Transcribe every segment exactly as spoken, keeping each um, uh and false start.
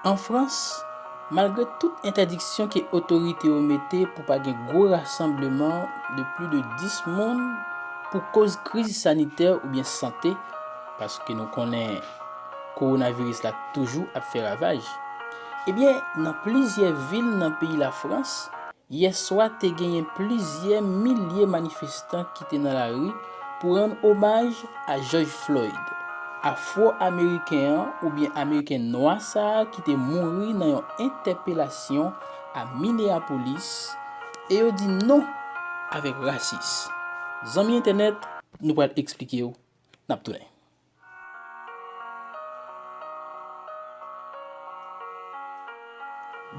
An Frans, malgre tout entèdiksyon ke otorite yo mete pou pa gen gwo rasanbleman de plis de dis moun pou koz kriz sanitè oubyen sante, paske nou konnen kowonaviris la toujou ap fè ravaj, ebyen, nan plizyè vil nan peyi Lafrans, yèswa te genyen plizyè milye manifestan ki te nan lari pou rann omaj a George Floyd, Afwo-Ameriken an oubyen Ameriken nwa sa a ki te mouri nan yon entèpelasyon a Minneapolis, e yo di non avèk rasis. Zanmi entènèt, nou pral eksplike w, n ap tounen.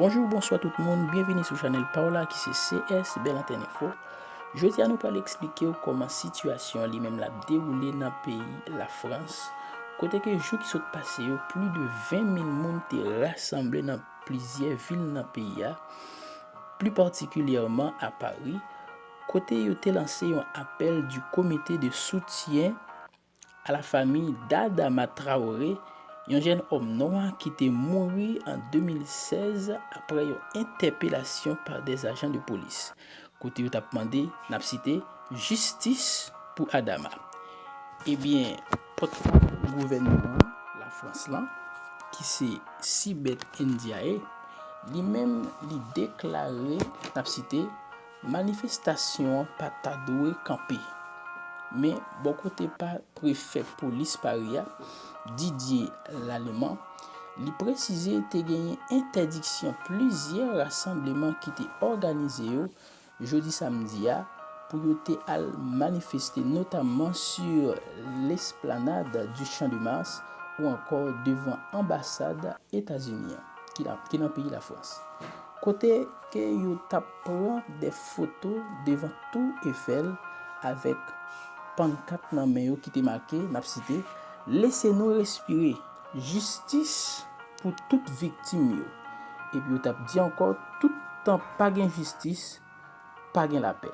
Bonjou, bonswa tout moun, byenvini sou chanèl pa w la ki se C S Bèl Antèn Enfo. Jodi a nou pral eksplike w kòman sitiyasyon an li menm l ap dewoule nan peyi Lafrans, kote ke jou ki sot pase yo, plis de ven mil moun te rasanble nan plizyè vil nan peyi a, pli patikilyèman a Pari, kote yo te lanse yon apèl du comité de soutien a la famille d'Adama Traoré, yon jèn òm nwa ki te mouri an de mil sèz apre yon entèpelasyon pa des agents de police, kote yo t ap mande, n ap site, jistis pou Adama. Ebyen, pòtpawòl gouvènman Lafrans lan, ki se Sibeth Ndiaye, li menm, li deklare, n ap site, manifestasyon an pa ta dwe kanpe. Men, bò kote pa prefè polis Pari a, Didier Lallemand, li presize te genyen entèdiksyon plizyè rasanbleman ki te òganize yo jodi samdi a pou yo te al manifeste, notamman sur l'esplanade du Champ de Mars ou ankò devan anbasad Etazini an, ki la, ki nan peyi Lafrans. Kote ke yo t ap pran de foto devan Tou Efèl avèk pannkat nan men yo ki te make, n ap site, "Laissez-nous respirer, jistis pou tout viktim yo." Epi yo t ap di ankò, "Tout tan pa gen jistis, pa gen lapè."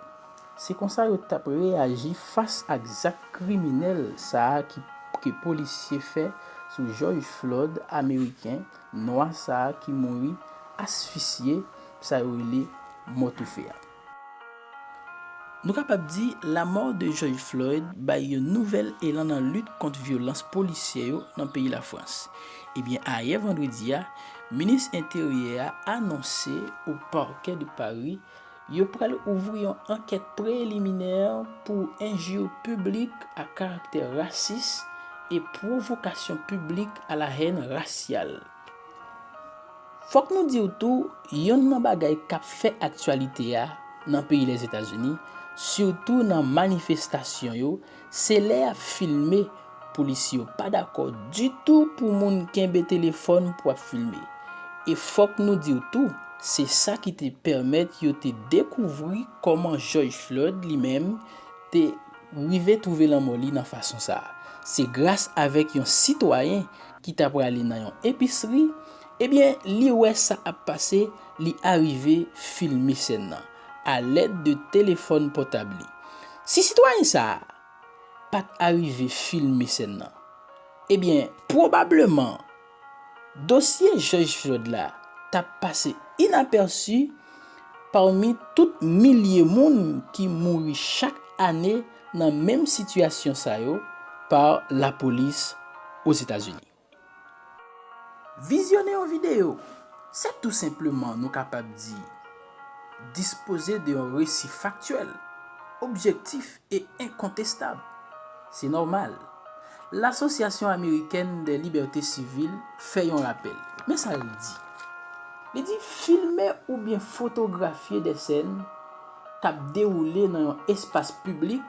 Se konsa yo t ap reyaji fas ak zak kriminèl sa a ki, ke polisye fè sou George Floyd, Ameriken nwa sa a ki mouri asfisye, sa yo rele mò toufe a. Nou kapab di lanmò de George Floyd bay yon nouvèl elan nan lit kont vyolans polisyè yo nan peyi Lafrans. Ebyen, ayè vandredi a, minis enteryè a anonse o Parquet de Paris yo pral ouvri yon ankèt preliminè pou enjure piblik a karaktè rasis e pwovokasyon piblik a la hèn rasyal. Fòk nou di w tou, yonn nan bagay k ap fè aktyalite a nan peyi Lèzetazini, sitou nan manifestasyon yo, se lè y ap filme. Polisye yo pa dakò ditou pou moun kenbe telefòn pou ap filme. E fòk nou di w tou, se sa ki te pèmèt yo te dekouvri kòman George Floyd li menm te rive twouve lanmò li nan fason sa a. Se gras avèk yon sitwayen ki ta prale nan yon episri, ebyen, li wè sa ap pase, li arive filme sèn nan, alèd de telefòn pòtab li. Si sitwayen sa a pa t arive filme sèn nan, ebyen, pwobableman, dosye George Floyd la t ap pase inapèsi pami tout milye moun ki mouri chak ane nan menm sitiyasyon sa yo pa lapolis Ozetazini. Vizyone yon videyo, se tou senpleman, nou kapab di, dispoze de yon resi faktyèl, objektif e enkontestab. Se nòmal. Lasosyasyon Amerikèn dè Libète Sivil fè yon rapèl. Men sa l di. Li di, filme oubyen fotografye dè sèn k ap dewoule nan yon espas piblik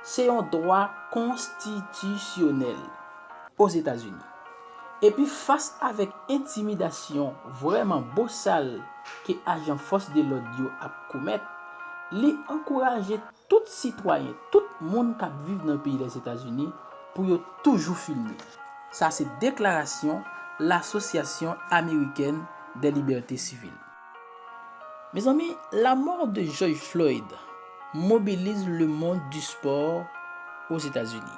se yon dwa konstitisyonèl Ozetazini. Epi, fas avèk entimidasyon vrèman bosal ke ajan fòs de lòd yo ap komèt, li ankouraje tout sitwayen, tout moun k ap viv nan peyi Lèzetazini pou yo toujou filme. Sa se deklarasyon Lasosyasyon Amerikèn dè Libète Sivil. Mezanmi, lanmò de George Floyd mobilize le monde du sport Ozetazini,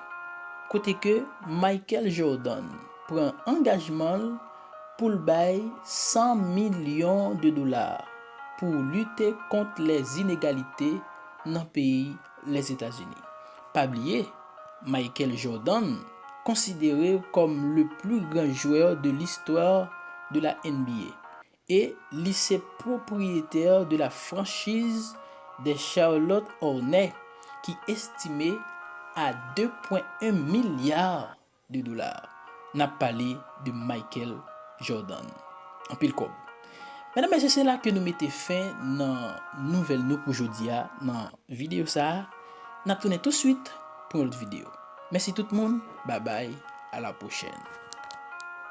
kote ke Michael Jordan pran angajman l pou l bay san milyon de dola pou lite kont lèzinegalite nan peyi Lèzetazini. Pa bliye, Michael Jordan konsidere kòm le plus grand joueur de l'histoire de la N B A e li se pwopriyetè de la franchiz des Charlotte Hornets ki estime a de pwen en milya de dola. N ap pale de Michael Jordan. Anpil kòb. Medam, mesye, se la ke nou mete fen nan nouvèl nou pou jodi a, nan videyo sa a. N ap tounen touswit pou yon lòt videyo. Mèsi tout moun. Babay. A la pwochèn.